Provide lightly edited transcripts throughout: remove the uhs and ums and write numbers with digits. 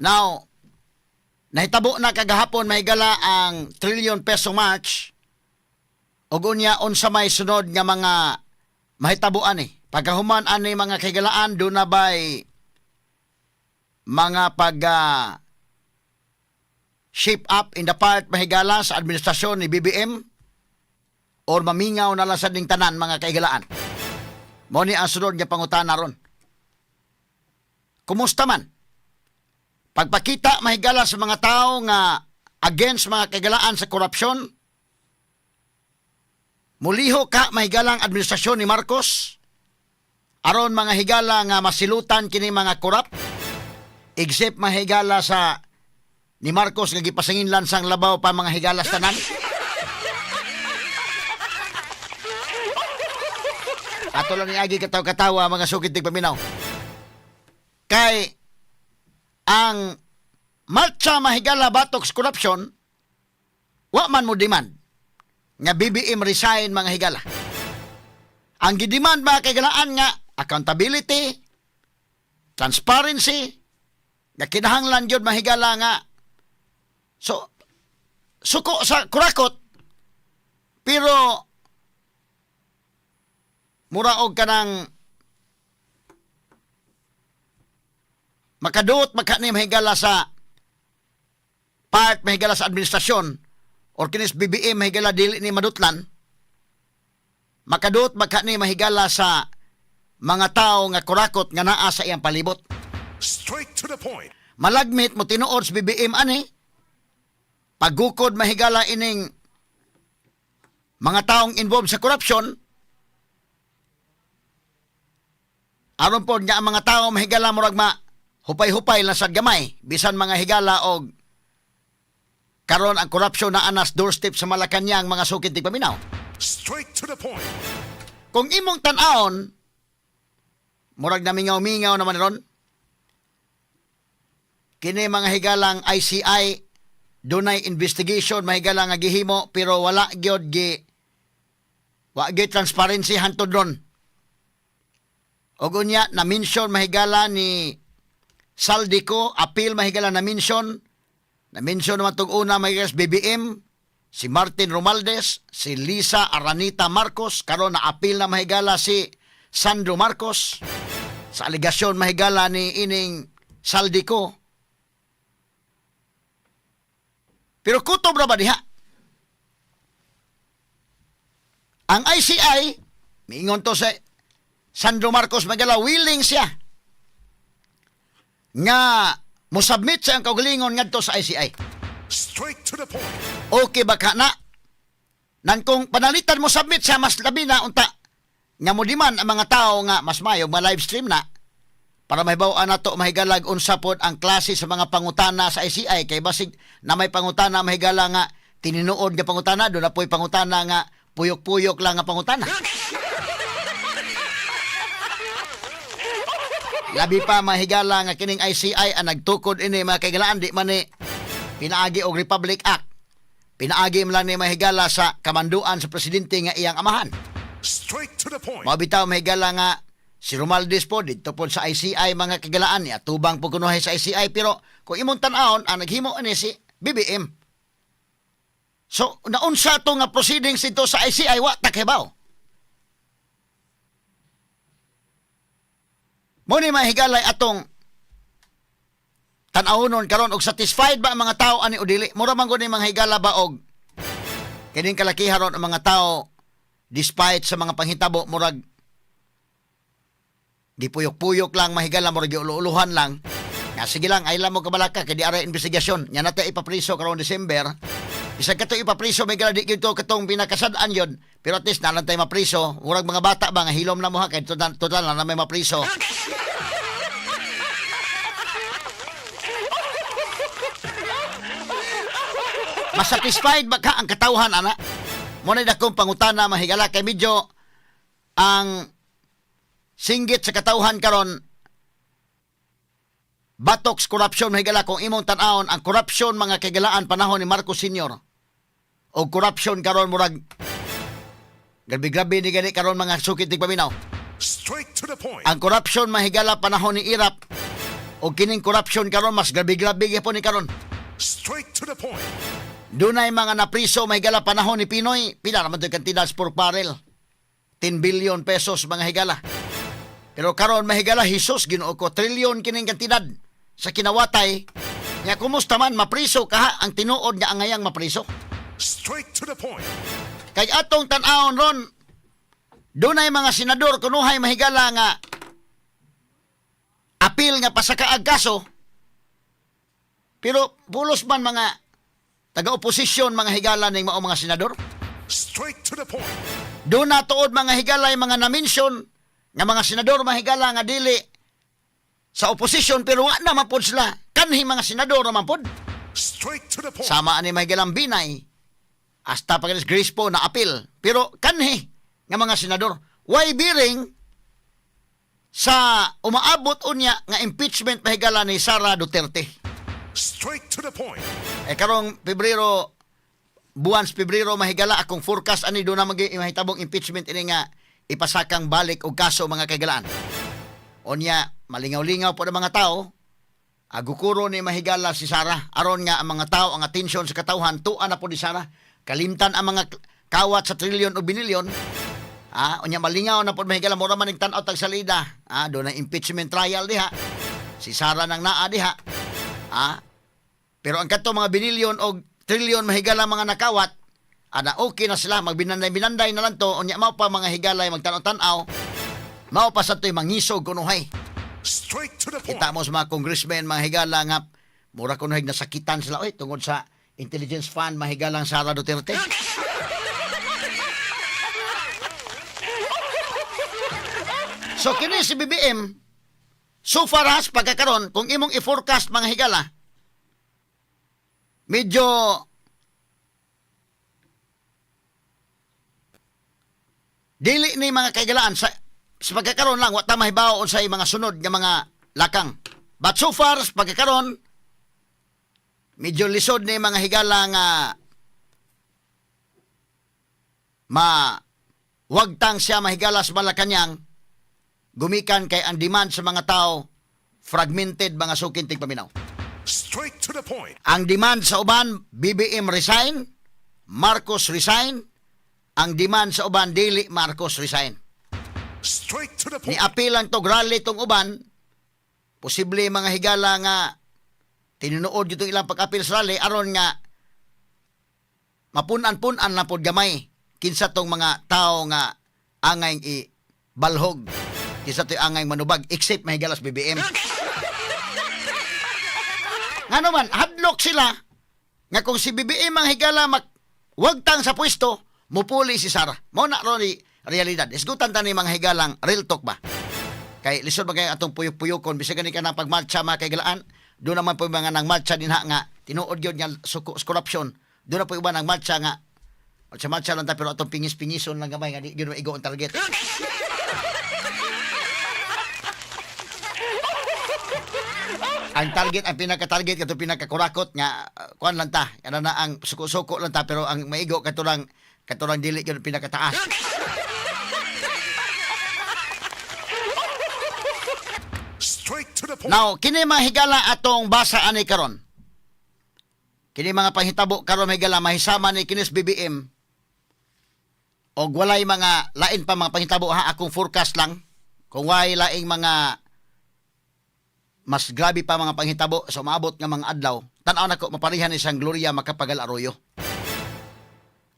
Now, nahitabo na kagahapon, mahigala, ang Trillion Peso March ug unya unsa may sunod nga mga mahitabuan eh. Pagkahuman ani, mga kahigalaan, duna bay mga pag shape up in the part, mahigala, sa administrasyon ni BBM or mamingaw na lang sa ning tanan, mga kahigalaan? Mao ni ang sunod nga pangutana ron. Kumusta man? Pagpakita, mahigala, sa mga tao nga against, mga kahigalaan, sa korupsyon, muliho ka, mahigala, ang administrasyon ni Marcos aron, mga higala, nga masilutan kini mga korap, except, mahigala, sa ni Marcos nga gipasanginlan sang labaw pa mga higala sa tanan. Ato lang niagi katawa-katawa, mga sukit paminaw. Kay ang marcha, mahigala, batok sa corruption, wa man mo demand nga BBM resign, mga higala. Ang gidemand, mga kahigalaan, nga accountability, transparency, nga kinahanglan gyud, mahigala, nga so suko sa kurakot, pero mura og kanang makaduot makani, mahigala, sa part, mahigala, sa administrasyon or kinis BBM, mahigala, dili ni madutlan. Makaduot makani, mahigala, sa mga tao nga kurakot nga naa sa iyang palibot. Straight to the point. Malagmit mo tinuod sa BBM ani pagukod, mahigala, ining mga taong involved sa corruption, aron pod nga ang mga tao, mahigala, murag ma hupay-hupay lang sad gamay, bisan, mga higala, og karon ang corruption na anas doorstep sa Malacañang, mga sukit tigpaminaw. Straight to the point. Kung imong tan-awon, murag namingaw-mingaw naman ron kini, mga higalang ICI, dunay investigation, mahigala, nga gihimo, pero wala gyud gi wa gyud transparency hantod ron. Og unya na mention, mahigala, ni Zaldy Co, appeal, mahigala, na mention naman tug una, mahigala, sa BBM si Martin Romualdez, si Lisa Aranita Marcos. Karon na appeal na, mahigala, si Sandro Marcos sa alegasyon, mahigala, ni ining Zaldy Co. Pero kutob ra ba diha? Ang ICI, miingon to sa Sandro Marcos, magala, willing siya nga mo-submit sa ang kaugalingon ngadto sa ICI. Straight to the point. Okay ba ka na? Nan kung panalitan mo submit siya, mas labi na unta nga mo demand ang mga tao nga mas mayo ma-live stream na para mahibaw-an nato, mahigalag, unsa pod ang klase sa mga pangutana sa ICI, kay basig na may pangutana, mahigala, nga tininuod nga pangutana, do na po'y pangutana nga puyok-puyok lang nga pangutana. Labi pa, mahigala, nga kining ICI ang nagtukod ini, mga kahigalaan, di man ni pinaagi og Republic Act. Pinaagi man lang ni, mahigala, sa kamanduan sa presidente nga iyang amahan. Straight to the point. Mao bitaw, mahigala, nga si Romualdez po didto po sa ICI, mga kahigalaan, niya tubang po kunuhay sa ICI, pero kung imong tan-awon, ang naghimo ani si BBM. So naunsa to nga proceedings dito sa ICI, wa ta kahibaw. Mo ni, mahigalay, atong tan-awonon karon og satisfied ba ang mga tao ani o dili. Mura man gud ni, mga higala ba, og kining kalakihan ron ang mga tao, despite sa mga panghitabo, murag gipuyok-puyok lang, mahigala, murag giulo-uluhan lang nga sige lang, ay mo kabalaka kay di ara investigasyon nya nata ipapriso karon December. Bisag kato ipapriso, may di gyud katong pinakasad-an yun, pero at least nalang tayo mapriso. Murag mga bata ba nga hilom na mo ha, kay total, total na may mapriso. Masatisfied ba ka ang katawhan ana? Mo na dakong pangutana, mahigala, kay medyo ang singgit sa katawhan karon batok sa corruption, mahigala. Kung imong tan-awon ang corruption, mga kahigalaan, panahon ni Marcos Sr. o corruption karon, murag grabe-grabe ni gani karon, mga sukit tigpaminaw. Straight to the point. Ang corruption, mahigala, panahon ni Erap O kining corruption karon, mas grabe-grabe gyapon ni karon. Straight to the point. Dunay mga napriso, mga higala, panahon ni PNoy, pila naman to'y kantidad sa pork barrel? 10 billion pesos, mga higala. Pero karon, mahigala, Hesus, Ginoo ko, trilyon kining kantidad sa kinawatay. Nya kumusta man mapriso kaha ang tinuod nga angayang mapriso? Straight to the point. Kay atong tan-awon ron, dunay mga senador kunuhay, mahigala, nga apil nga pasakaag kaso, pero pulos man mga taga-oposisyon, mga higala, ning mao mga senador. Straight to the point. Duna tuod, mga higala, mga na-mention nga mga senador, mahigala, nga dili sa oposisyon, pero wa na mapod sila kanhi mga senador naman pod. Straight to the point. Sama ani mahigalang Binay, hasta pa Grace Poe na apil, pero kanhi nga mga senador why bearing sa umaabot unya nga impeachment, mahigala, ni Sara Duterte. Straight to the point. Eh karong Pebrero, buwan sa Pebrero, mahigala, akong forecast ani, duna mahitabong impeachment ini nga ipasakang balik og kaso, mga kaigalaan. Unya malingaw-lingaw po ng mga tao, agukuro ni mahigala si Sara aron nga ang mga tao, ang atensyon sa katawhan tuan na po ni Sara, kalimtan ang mga kawat sa trilyon o binilyon. Ah, unya malingaw na po, mahigala, mura man tan-aw tag salida. Ah, duna impeachment trial diha. Si Sara nang naa diha. Ah, pero ang kadto mga binilyon o trilyon, mahigala, mga nakawat, ana okay na sila, magbinanday-binanday na lang to, unya mao pa, mga higalay, magtanaw-tanaw, mao pa sa to'y mangisog kunuhay. Straight to the point. Kita mo sa mga congressmen, mga higala, nga mura kunuhay nasakitan sila, oy, tungod sa intelligence fund, mahigalang Sara Duterte. So kini si BBM, so far as pagkakaron, kung imong i-forecast, mga higala, medyo dili ni, mga kaigalaan, sa pagkakaroon lang, wa ta mahibaw unsay mga sunod nga mga lakang. But so far, sa pagkakaroon, medyo lisod ni, mga higala, nga ma wagtang siya, mahigala, sa Malacanang gumikan kay ang demand sa mga tao fragmented, mga suking tigpaminaw. Straight to the point. Ang demand sa uban, BBM resign, Marcos resign. Ang demand sa uban, dili Marcos resign. Straight to the Ni point. apil lang to rally tong uban, posible, mga higala, nga tinunood itong ilang pag-apil sa rally aron nga mapunan-punan lang pod gamay kinsa tong mga tao nga angay i balhog, kinsa to'y angay manubag except mahigalas BBM. Ngano man hadlok sila nga kung si BBM ang higala mak wagtang sa pwesto, mupuli si Sara. Mao na ron ni realidad. Isgutan ta ni, mga higalang, real talk ba, kay lisod ba kay atong puyok-puyokon bisag gani ka na pagmarcha, mga kaigalaan. Duna man po mga nang marcha dinha nga tinuod gyud nga suko sa corruption. Duna po iba nang marcha nga marcha marcha lang ta, pero atong pingis-pingison lang gamay nga di gyud maigo ang target. Ang target, ang pinaka-target kato pinaka-kurakot nga kuan lang ta, kana na ang suko-suko lang ta, pero ang maigo katurang dili gyud pinakataas. Straight to the point. Now, kini mga higala, atong basa ani karon. Kini mga panghitabo karon, higala, mahisama ni kinis BBM. Og walay mga lain pa mga panghitabo ha, akong forecast lang. Kung way laing mga mas grabe pa mga panghitabo sa umaabot nga mga adlaw, tan-aw nako maparihan ni siyang Gloria Macapagal Arroyo.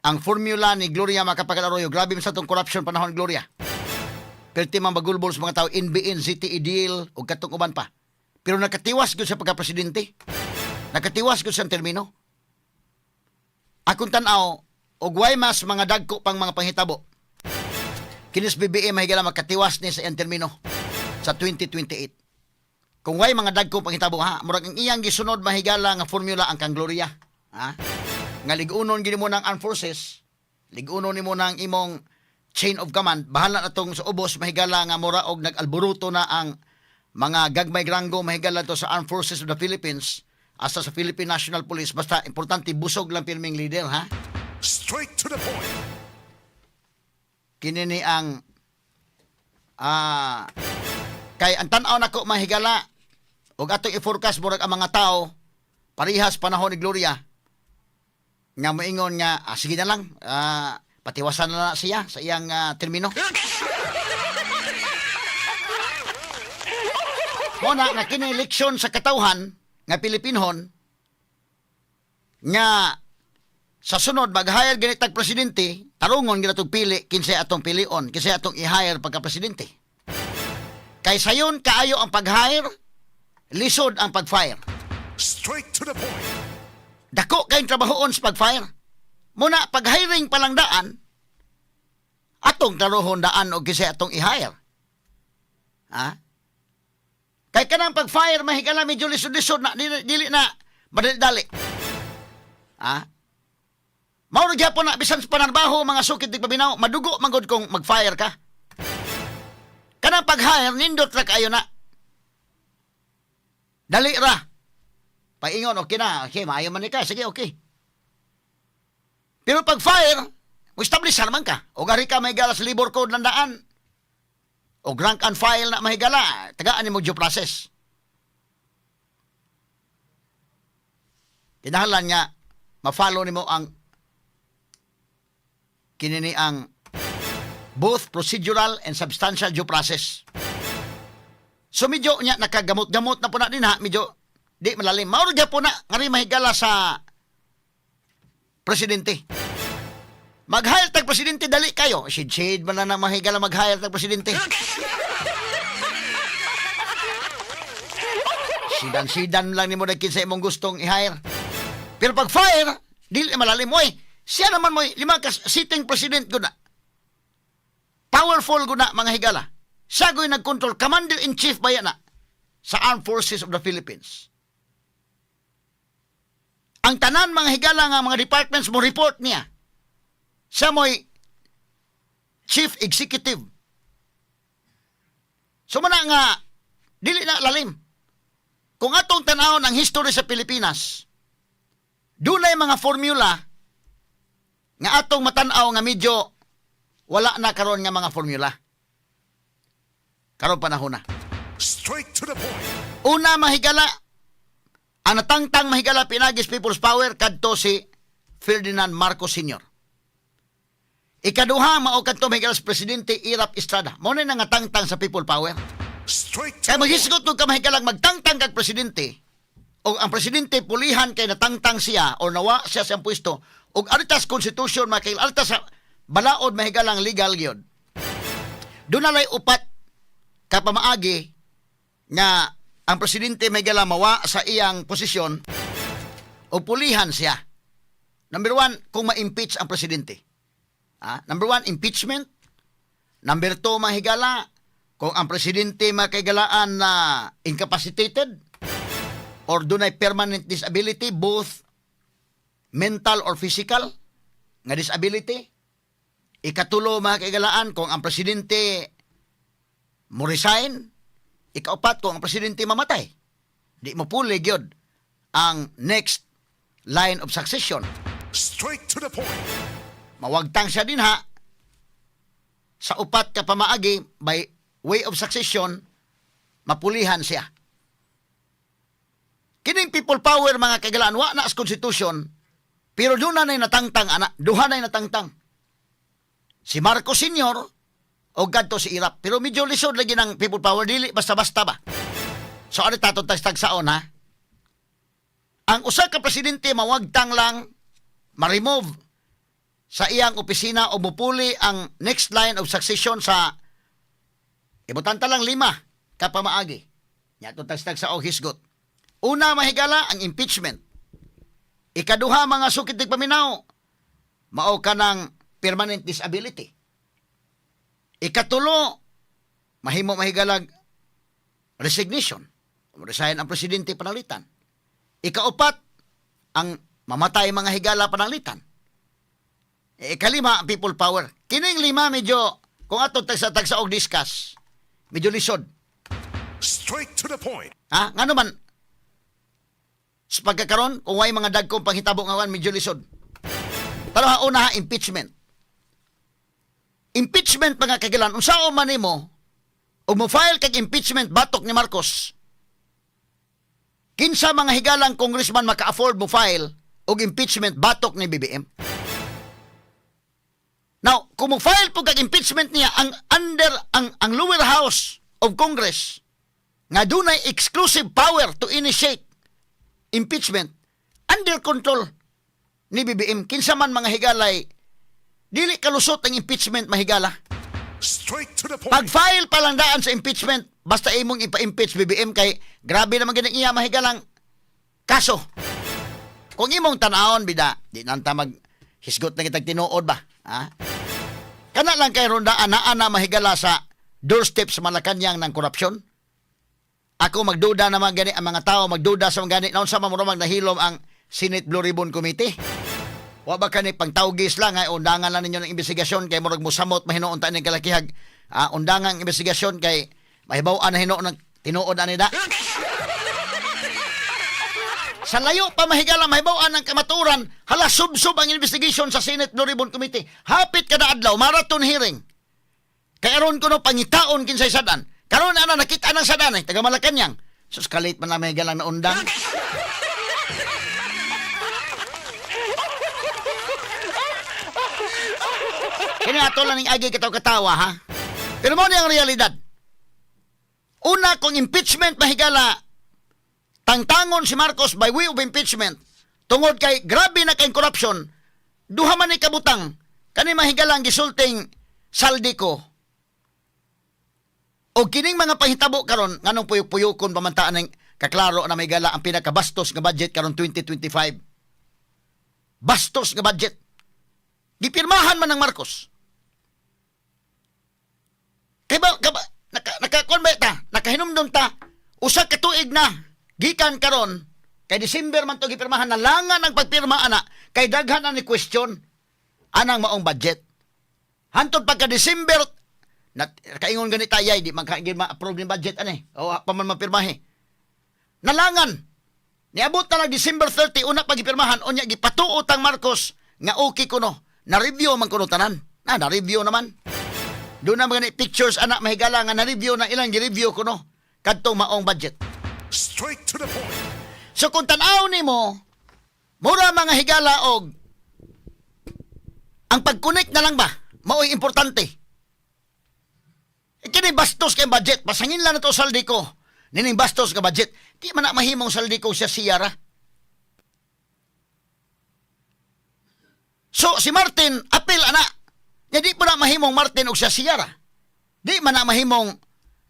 Ang formula ni Gloria Macapagal Arroyo, grabe man sa tong corruption panahon Gloria. Perti man bagulbol sa mga tao, NBN, ZTE deal, o katong uban pa. Pero nakatiwas gyud sa pagka-presidente. Nakatiwas gyud sa termino. Akong tan-aw, og way mas mga dagko pang mga panghitabo, kinis BBM, mahigala, makatiwas ni sa iyang termino sa 2028. Kung way mga dagko panghitabo ha, murag ang iyang gisunod, mahigala, nga formula ang kang Gloria. Ha? Nga lig-unon gini mo ng armed forces, lig-unon nimo ng imong chain of command, bahala na tong sa ubos, mahigala, nga mura og nag-alboruto na ang mga gagmay ranggo, mahigala, to sa Armed Forces of the Philippines asa sa Philippine National Police, basta importante busog lang pirming leader ha. Straight to the point. Kini ni ang kay ang tan-aw nako, mahigala, Ug atong i-forecast murag ang mga tao parihas panahon ni Gloria nga moingon nga, "Ah, sige na lang, patiwasan na na siya sa iyang termino." Mo na nga kini leksyon sa katawhan nga Pilipinhon nga sa sunod mag-hire ganit tag presidente, tarungon gyud atong pili kinsay atong pilion, kinsay atong i-hire pagka presidente. Kay sayon kaayo ang pag-hire, lisod ang pag-fire. Straight to the point. Dako kayong trabahoon sa pag-fire. Muna, pag-hiring pa lang daan, atong klarohon daan og kinsay atong i-hire. Ha? Kay kanang pag-fire, mahigala medyo lisod-lisod na, dili, dili na madali-dali. Ha? Mao ra gyapon na bisan sa panarbaho, mga sukit di paminaw, madugo man gud kung mag-fire ka. Kanang pag-hire, nindot ra kaayo na. Dali ra. Paingon, okay na. Okay, maayo man ni ka. Sige, okay. Pero pag fire, mo-establish man ka. O gari ka mahigala sa labor code lang daan. O rank and file na mahigala. Tagaan nimo due process. Kinahanglan nga, ma-follow nimo ang kinini ang both procedural and substantial due process. So medyo nya nakagamot-gamot na po na din ha, medyo di malalim. Mao ra po na ngari mahigala sa presidente. Mag-hire tag presidente, dali kayo. Shid-shid man na na mahigala mag-hire tag presidente. Sidan-sidan lang nimo dagkin sa imong gustong i-hire. Pero pag fire, dili malalim. Oy, siya naman mo lima ka sitting president gud na. Powerful gud na, mga higala. Siya go'y nag-control, commander-in-chief ba yan na sa Armed Forces of the Philippines. Ang tanan, mga higala, nga mga departments mo report niya. Siya mo'y chief executive. So muna nga, dili na lalim. Kung atong tanawon ang history sa Pilipinas, dunay mga formula nga atong matanaw nga medyo wala na karon nga mga formula. Karon panahon na. Straight to the point. Una, mahigala, ang natangtang, mahigala, pinagis People's Power kadto si Ferdinand Marcos Sr. Ikaduha, mao kadto, mahigala, si Presidente Erap Estrada. Mao na nga tangtang sa People Power. Straight to Kaya maghisgot ka, mahigalang, magtangtang kag presidente o ang presidente pulihan kay natangtang siya o nawa siya sa iyang pwesto og artas constitution, makil artas sa balaod, mahigalang, legal gyud. Doon na upat ka pamaagi nga ang presidente, mahigala, mawa sa iyang posisyon o pulihan siya. Number one, kung ma-impeach ang presidente. Ah, number one, impeachment. Number two, mahigala, kung ang presidente makaigalaan na incapacitated or dunay permanent disability, both mental or physical nga disability. Ikatulo, mga kaigalaan, kung ang presidente mo resign. Ikaupat, kung ang presidente mamatay. Di mo puli gyud ang next line of succession. Straight to the point. Mawagtang siya din ha sa upat ka pamaagi by way of succession, mapulihan siya. Kining People Power, mga kagalaan, wa na as constitution, pero doon na natangtang ana, duha na natangtang. Si Marcos Sr. o gadto si Erap. Pero medyo lisod lagi ng People Power, dili basta-basta ba. So ano tatong tagsaon ha? Ang usa ka presidente mawagtang lang, ma-remove sa iyang opisina o mupuli ang next line of succession sa ibutan ta lang lima ka pamaagi. Nya tagstag sa hisgot. Una, mahigala, ang impeachment. Ikaduha, mga sukit paminaw, mao ka ng permanent disability. Ikatulo, mahimo, mahigalag, resignation. Resign ang presidente panalitan. Ikaupat, ang mamatay, mga higala, panalitan. Ikalima, ang People Power. Kining lima medyo, kung ato tagsa tagsa og discuss, medyo lisod. Straight to the point. Ha? Nga naman, sa pagkakaron, kung way mga dagkong panghitabo nga wan, medyo lisod. Pero ha, una ha, impeachment. Impeachment, mga kagilan, unsaon man nimo, ug mo file kag impeachment batok ni Marcos, Kinsa mga higalang congressman maka-afford mo file og impeachment batok ni BBM? Now, kung mo file po kag impeachment niya ang under ang lower house of Congress nga dunay exclusive power to initiate impeachment, under control ni BBM. Kinsa man mga higalay, dili kalusot ang impeachment, mahigala. Straight to the point. Pag-file pa lang daan sa impeachment, basta imong ipa-impeach BBM kay grabe naman gani iya mahigalang kaso. Kung imong tan-awon bida, di nanta mag hisgot na kitag tinuod ba? Ha? Kana lang kay ronda ana na mahigala sa doorstep sa Malacanang ng korupsyon. Ako magduda naman gani ang mga tao magduda sa mga gani naon sa mamurumag nahilom ang Senate Blue Ribbon Committee. Wa ba kani pangtawgis lang ay undangan lang ninyo ng investigasyon kay murag musamot mahinuon ta ning kalakihag. Ah, undangan ang investigasyon kay mahibaw-an na hinuon ng tinuod ani da. Sa layo pa mahigala mahibaw-an ang kamaturan, hala sub-sub ang investigation sa Senate Blue Ribbon Committee. Hapit kada adlaw marathon hearing. Kay aron kuno pangitaon kinsay sadan. Karon ana nakita ng sadan ay taga Malacanang. Sus, kalit man na mahigalang na undang. Kini ato lang ning agi kataw katawa ha. Pero mo ni ang realidad. Una, kung impeachment mahigala, tangtangon si Marcos by way of impeachment tungod kay grabe na kay corruption, duha man ni kabutang kani mahigala ang gisulting Zaldy Co. O kining mga panghitabo karon, nganong puyok-puyokon pamantaan ng kaklaro na may gala ang pinakabastos nga budget karon 2025. Bastos nga budget. Gipirmahan man ng Marcos. Kay ba, ka ba naka, ba ta? Nakahinumdum ta. Usa ka tuig na gikan karon kay December man to gipirmahan, na langan ang pagpirma ana kay daghan ang ni question anang maong budget. Hantod pagka December na kaingon gani tayay di man ka ma-approve ni budget ani o pa man mapirmahe. Nalangan. Niabot na lang December 30 una pag gipirmahan, unya gipatuot ang Marcos nga okay kuno. Na-review man kuno tanan. Na na-review naman. Doon na mga pictures anak mahigala nga na-review na ilang gi-review kuno kadtong maong budget. Straight to the point. So kung tan-aw nimo, mura mga higala og ang pag-connect na lang ba mao'y importante. E kini bastos kay budget, pasangin lang na to Zaldy Co. Nining bastos nga budget, di man na mahimong Zaldy Co siya siyara. So si Martin apil ana. Nya di pa na mahimong Martin og siya siyara. Di man na mahimong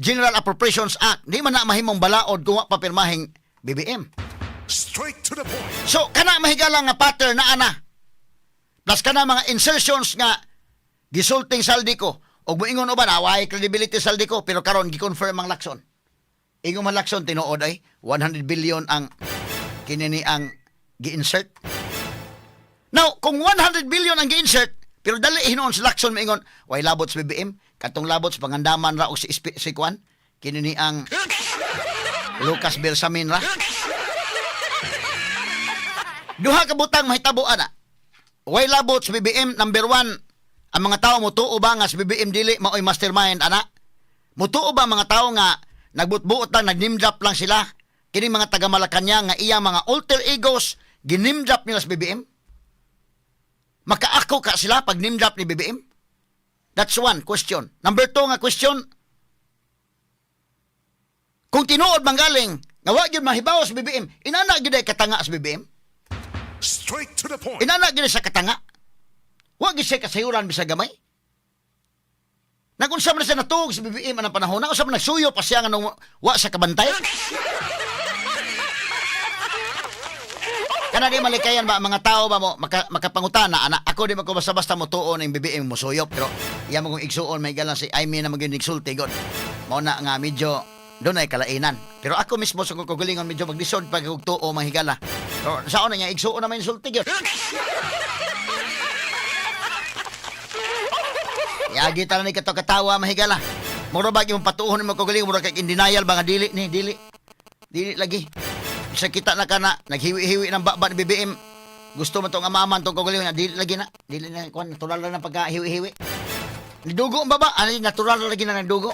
General Appropriations Act, di man na mahimong balaod kung wa pa pirmahing BBM. Straight to the point. So kana mahigala nga pattern na ana. Plus kana mga insertions nga gisulting Zaldy Co og moingon uban away credibility Zaldy Co, pero karon gi-confirm ang Lacson. Ingon man Lacson, tinuod ay 100 billion ang kinini ang gi-insert. Now, kung 100 billion ang gi-insert, pero dali hinuon si Lacson maingon, way labot sa BBM, katong labot sa pangandaman ra og si kuan, kinini ang Lucas Bersamin ra. Duha ka butang mahitabo ana. Way labot sa BBM, number one, ang mga tao motuo ba nga si BBM dili maoy mastermind ana? Motuo ba ang mga tao nga nagbutbuot lang, nag-name drop lang sila? Kini mga taga Malacanang nga iya mga alter egos, gi-name drop nila sa BBM? Makaako ka sila pag name drop ni BBM? That's one question. Number two nga question, kung tinuod manggaling nga wa gyud mahibaw sa BBM, inana gyud ay katanga sa BBM? Straight to the point. Inana gyud sa katanga. Wa gyud siya kasayuran bisag gamay. Nagunsa man siya natuog sa BBM anang panahon na, unsa man nagsuyo pa siya nga nung wa sa kabantay? Kana di malikayan ba ang mga tao ba mo makapangutana ana? Ako di man ko basta-basta mo tuon ang BBM mo suyop, pero iya mo kong igsuon may galang si I mean na magyud nagsulti god. Mao na nga medyo doon ay kalainan. Pero ako mismo sa kong kagalingon medyo maglisod pag og tuo mahigala. Pero sa una niya igsuon na may insulti gyud. Yagi ta ni kato katawa mahigala. Mura ba yung patuhon mo kagalingon, mura kay in denial ba nga dili ni dili. Dili lagi. Bisa kita na kana naghiwi-hiwi ng baba ni BBM. Gusto mo tong amaman tong kagalingon na dili lagi na. Dili na kuan natural lang ang pagkahiwi-hiwi. Nidugo ang baba, ani natural lagi na nagdugo.